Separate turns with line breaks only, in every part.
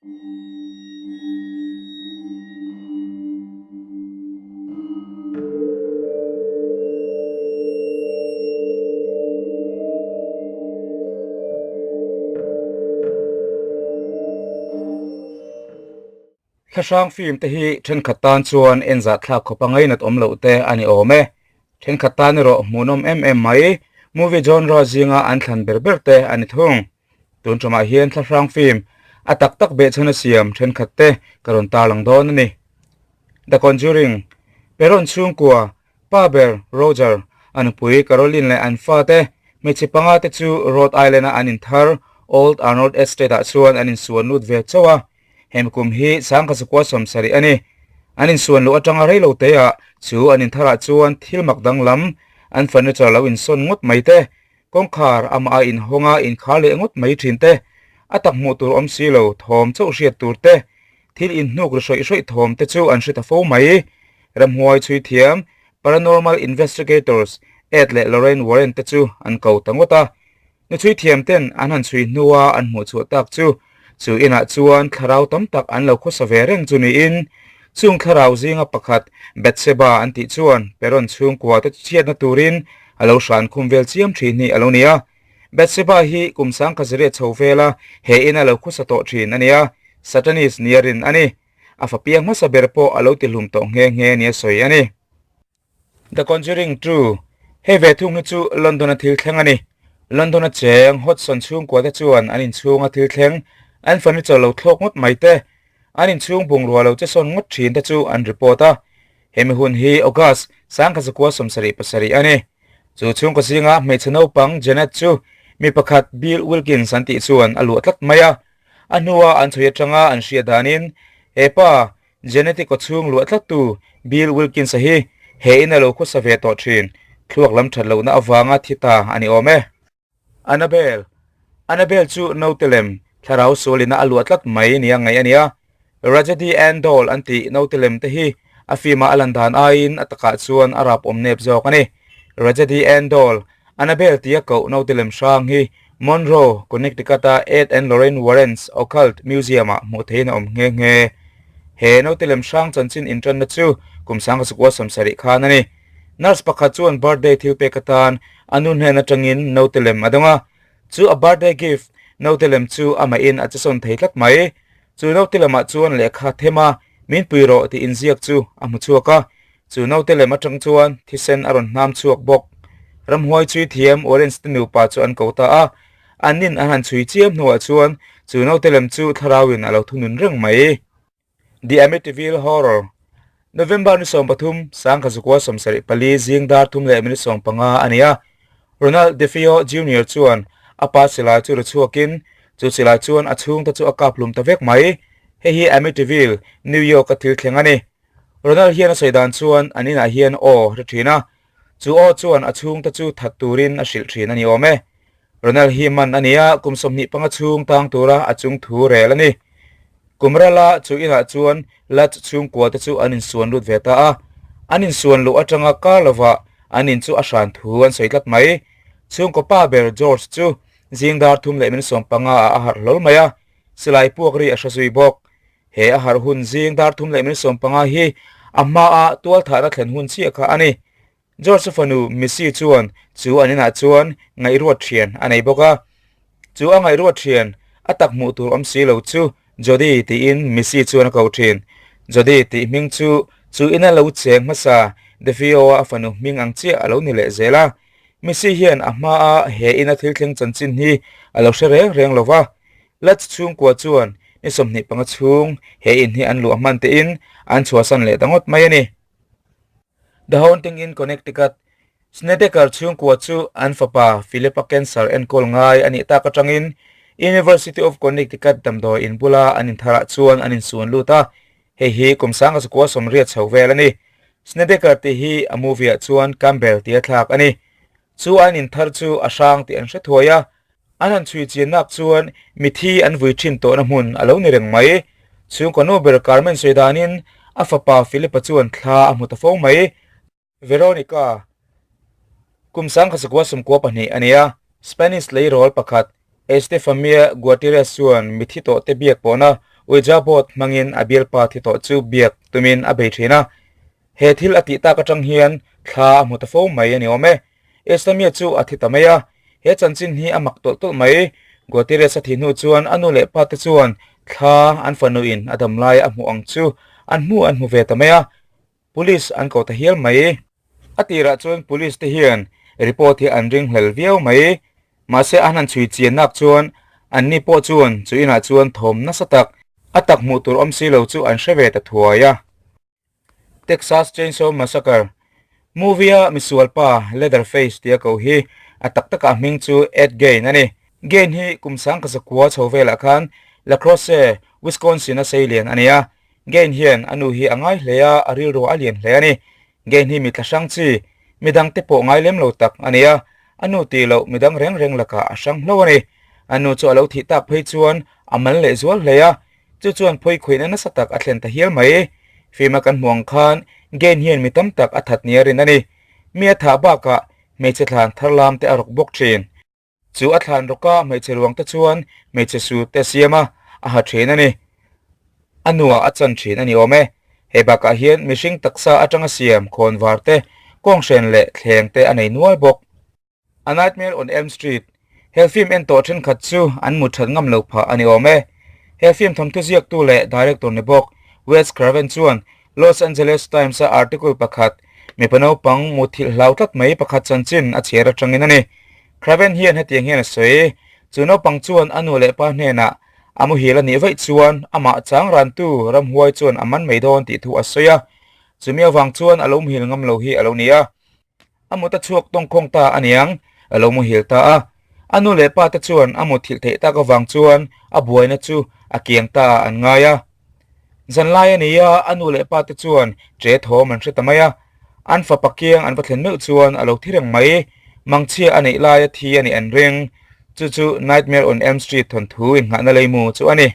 Thlahrang film te hi thenkhat tan chuan en zahthlak khawp a ngainat awm loh te a ni awm e. Thenkhat tan erawh hmuhnawm em em mai movie genre zinga an thlan ber ber te a ni thung. Tun ṭamah hian thlahrang film a tak tak behchhan a siam thenkhat te ka rawn tarlang dawn a ni. The Conjuring, Peron chhungkua, pa ber Roger, a nupui Caroline leh an fate hmeichhe panga te chu Rhode Island-a an inthar Old Arnold Estate-ah chuan an insuan lut ve chauh a. Hemi kum hi sangkhat zakua 70 a ni. An insuan luh atanga rei lo teah chu an intharah chuan thil mak danglam, an furniture lo insawn ngawt mai te, kawngkhar amah a inhawng a inkhar leh ngawt mai thin te, a tak hmuh tur awm si lo thawm chauh hriat tur te, thil inhnuk ri hrawih hrawih thawm te chu an hre ta fo mai. Ramhuai chhui thiam, Paranormal Investigators, Ed leh Lorraine Warren te chu an ko ta ngawt a. Nu chhui thiam ten an han chhui hnua an hmuh chhuah tak chu, chu inah chuan thlarau tam tak an lo khawsa ve reng chu niin, chung thlarau zinga pakhat Bathsheba an tih chuan Peron chhungkua te chhiatna turin a lo hran khum vel chiam thin hi a lo ni a. Bathsheba hi kum sangkhat zariat chho vela he ina lo khawsa tawh thin a ni a, Satanist nia rin a ni. A fa piang hmasa ber pawh a lo tihlum tawh nghe nghe nia sawi a ni. The Conjuring 2, Hei ve thung hi chu London-a thil thleng a ni. London-a cheng Hodgson chhungkua te chuan an inchhunga thil thleng, an furniture lo thlawk ngawt mai te, an inchhung bungrua lo che sawn ngawt thin te chu an report a. Hemi hun hi August 1977 a ni. Chu chhungkaw zinga hmeichhe naupang Janet chu mi pakhat Bill Wilkins an tih chuan a luah tlat mai a. A hnua an chhui atanga an hriat danin he pa Genetic aw chhung luah tlattu Bill Wilkins-a hi he in a lo khawsa ve tawh thin, thluak lam that lohna avanga thi ta a ni awm e. Annabelle Annabelle chu naute lem, thlarau sualina a luah tlat mai nia ngaih a ni a. Raggedy Ann doll an tih naute lem te hi a film-a a lan dan aiin a takah chuan a rap awm nep zawk a ni. Raggedy Ann doll Annabelle tia koh naute lem hrang hi Monroe, Connecticut-a Ed and Lorraine Warren's Occult Museum-ah hmuh theihin a awm nghe nghe. He naute lem hrang chanchin inṭanna chu kum 19 70 khan a ni. Nurse pakhat chuan birthday thil pek atan a nu hnen aṭangin naute lem a dawng a. Chu a birthday gift naute lem chu amahin a chesawn thei tlat mai. Chu naute lemah chuan lehkha them a, Min pui rawh tih inziak chu a hmu chhuak a. Chu naute lem atang chuan thisen a rawn hnam chhuak bawk. Ramhuai chhui thiam Orange te nupa chu an ko ta a, an nin an han chhui chiam hnuah chuan chu naute lem chu thlarauin a lo thunun reng mai. The Amityville Horror, November ni 13, 1974 zing dar thum leh minute 15 a ni a, Ronald DeFeo Junior chuan a pa silai chu ri chhuakin chu silai chuan a chhungte chu a kap hlum ta vek mai. Hei hi Amityville, New York-a thil thleng a ni. Ronald hian a sawi dan chuan an inah hian aw a hre thin a, chu aw chuan a chhungte chu that turin a hrilh thin a ni awm e. Ronald hi man a ni a, kum 25 chhung tang tura a chung thu rel a ni. Kum rala chu inah chuan Lutz chhungkua te chu an insuan lut ve ta a, an insuan luh atanga kar lovah an in chu a hran thu an sawi tlat mai. Chhungkaw pa ber George chu zing dar thum leh minute 15 ah a harh hlawl mai a, silai puak ri a hre zui bawk. He a harh hun zing dar thum leh minute 15 hi a hmaa tualthahna thlen hun chiah kha a ni. George-a fanu Missy chuan chu an inah chuan ngaihruat thian a nei bawk a. Chu a ngaihruat thian a tak hmuh tur awm si lo chu Jody tiin Missy chuan a ko thin. Jody tih hming chu chu ina lo cheng hmasa DeFeo-a a fanu hming ang chiah a lo ni leh zel a. Missy hian a hmaa he ina thil thleng chanchin hi a lo hre reng reng lo va. Lutz chhungkua chuan ni 25 chhung he in hi an luah hman tein an chhuahsan leh ta ngawt mai a ni. The Haunting in Connecticut, Snedeker chhungkua chu an fapa Philip-a cancer enkawl ngai a nih tak atangin University of Connecticut damdawi in bula an intharah chuan an insuan lut a, hei hi kum 1980 chho vel a ni. Snedeker tih hi a movie-ah chuan Campbell tia thlak a ni. Chu an inthar chu a hrang tih an hre thuai a, An han chhui chiannak chuan mithi an vui thin tawhna hmun a lo ni reng mai. Chhungkaw nu ber Carmen sawi danin a fapa Philip-a chuan thla a hmu ta fo mai. Veronica, kum 1992 a ni a, Spanish leirawl pakhat Estefamia Guatierrez chuan mithi tawhte biak pawhna Ouija board hmangin a bialpa thi tawh chu biak tumin a bei thin a. He thil a tih tak atang hian thla a hmu ta fo mai a ni awm e. Estamia chu a thi ta mai a, he chanchin hi a mak tawlh tawlh mai. Guterres a thih hnu chuan a nu leh pa te chuan thla an fanuin a dam lai a hmuh ang chu an hmu an hmu ve ta mai a, Police an ko ta hial mai. A tirah chuan Police te hian report hi an ringhlel viau mai. Mahse an han chhui chian nak chuan anni pawh chuan chu inah chuan thawm nasa tak a tak hmuh tur awm si lo chu an hre ve ta thuai a. Texas Chainsaw Massacre movie-a misual pa Leatherface tia ko hi a tak takah hming chu Ed Gein a ni. Gein hi kum sangkazakua chho velah khan La Crosse, Wisconsin-a seilian a ni a. Gein hian a nu hi a ngai hle a, a rilru a lian hle a ni. Gein hi mi tla hrang chi, midangte pawh ngai lem lo tak a ni a, a nu tih loh midang reng reng lakah a hrang hlo a ni. A nu chu a lo thih tak phei chuan a mal leh zual hle a, chu chuan phawi khuihna nasa tak a thlen ta hial mai. Fima kan hmuh ang khan Gein hian mi tam tak a that nia rin a ni. Mi a thah bakah hmeichhe thlan thar lam te a rawk bawk thin. Chu a thlan rawka hmeichhe ruang te chuan hmeichhe su te a siam a, a ha thin a ni. A nuah a chan thin a ni awm e. Hei bakah hian mihring taksa atanga siam khawn var te, kawnghren leh thleng te a nei nual bawk. A Nightmare on Elm Street, He film en tawh thenkhat chu an mut that ngam lo phah a ni awm e. He film thawmthu ziaktu leh director ni bawk Wes Craven chuan Los Angeles Times-a article pakhat, mipa naupang muthilh hlau tlat mai pakhat chanchin a chhiar atangin a ni. Craven hian hetiang hian a sawi, Chu naupang chuan a nu leh pa hnenah a muhil a nih vaih chuan amah chang rantu ramhuai chuan a man mai dawn tih thu a sawi a, chumi avang chuan a lo muhil ngam lo hi a lo ni a. A mut a chhuak tawngkhawng ta a niang, a lo muhil ta a. A nu leh pa te chuan a muthilh theih tak avang chuan a buaina chu a kiang ta ah an ngai a. Zanlai a ni a, a nu leh pa te chuan ṭe thawm an hre ta mai a. An fapa kiang an va thlen meuh chuan a lo thi reng mai. Mangchhia a neih laia thi a nih an ring. Chu chu Nightmare on Elm Street thawnthu innghahna leimu chu a ni.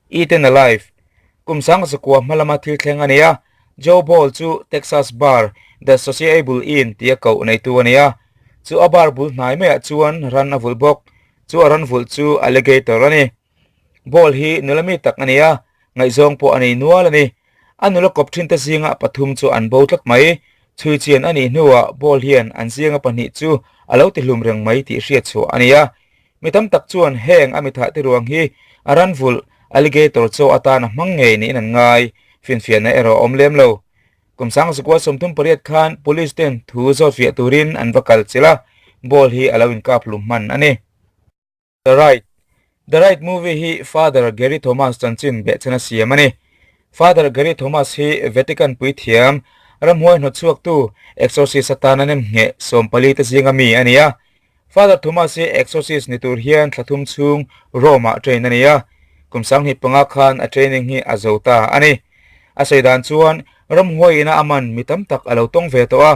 Eaten Alive, Kum sangzakua hma lama thil thleng a ni a, Joe Ball chu Texas bar The Sociable Inn tia koh neitu a ni a. Chu a bar bul hnai maiah chuan ran a vulh bawk. Chu a ran vulh chu alligator a ni. Ball hi nula mi tak a ni a, ngaihzawng pawh a nei nual a ni. A nula kawp thinte zinga pathum chu an bo tlat mai. Chhui chian a nih hnuah Ball hian an zinga pahnih chu a lo tihlum reng mai tih hriat chhuah a ni a. Mi tam tak chuan heng a mithah te ruang hi a ran vulh alligator chaw atan a hmang ngei niin an ngai, finfiahna erawh a awm lem lo. Kum sangzakua 38 khan police ten thu zawt fiah turin an va kal chilh a, ball hi a lo inkap hlum hman a ni. The Rite The Rite movie hi Father Gary Thomas chanchin behchhan a siam a ni. Father Gary Thomas hi Vatican puithiam, ramhuai hnawtchhuaktu, exorcist atana nemngheh 14 te zinga mi a ni a. Father Thomas hi exorcist ni tur hian thla thum chhung Rome-ah train a ni a, kum 25 khan a training hi a zo ta a ni. A sawi dan chuan ramhuai ina a man mi tam tak a lo tawng ve tawh a,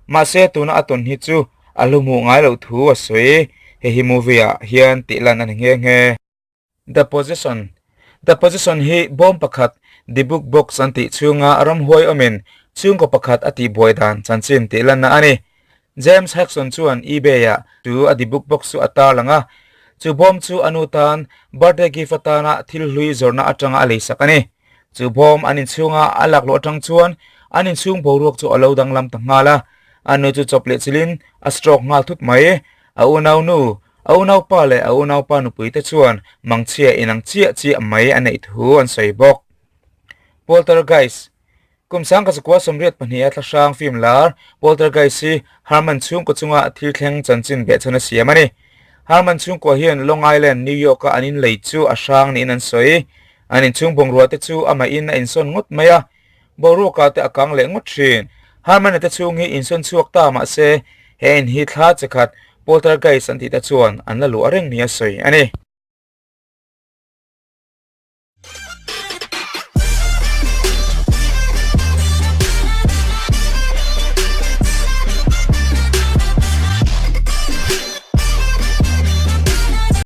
mahse tuna a tawn hi chu a hlu hmuh ngai loh thu a sawi. Hei hi movie-ah hian tih lan a ni nghe nghe. The Possession The Possession hi bawm pakhat Dybbuk Box an tih chhunga ramhuai awmin chhungkaw pakhat a tihbuai dan chanchin tih lanna a ni. James Hagson chuan eBay-ah chu a Dybbuk Box chu a tarlang a, chu bawm chu a nu tan birthday gift atana thil hlui zawrhna atanga a leisak a ni. Chu bawm an inchhunga a lakluh atang chuan an inchhung boruak chu a lo danglam ta nghal a, a nu chu chawp leh chilhin a stroke nghal thut mai. A unau nu, a unaupa leh a unaupa nupuite chuan mangchhia inang chiah chiah mai a neih thu an sawi bawk. Poltergeist, Kum 1982 a thlahrang film lar Poltergeist hi Herman chhungkaw chunga thil thleng chanchin behchhan a siam a ni. Herman chhungkua hian Long Island, New York-a an inlei chu a hrang niin an sawi. An inchhung bungrua te chu amahin a insawn ngawt mai a. Boruaka te a kang leh ngawt thin. Harmony te chhung hi insawn chhuak ta mahse he in hi thla che khat poltergeist an tih te chuan an la luah reng nia sawi a ni.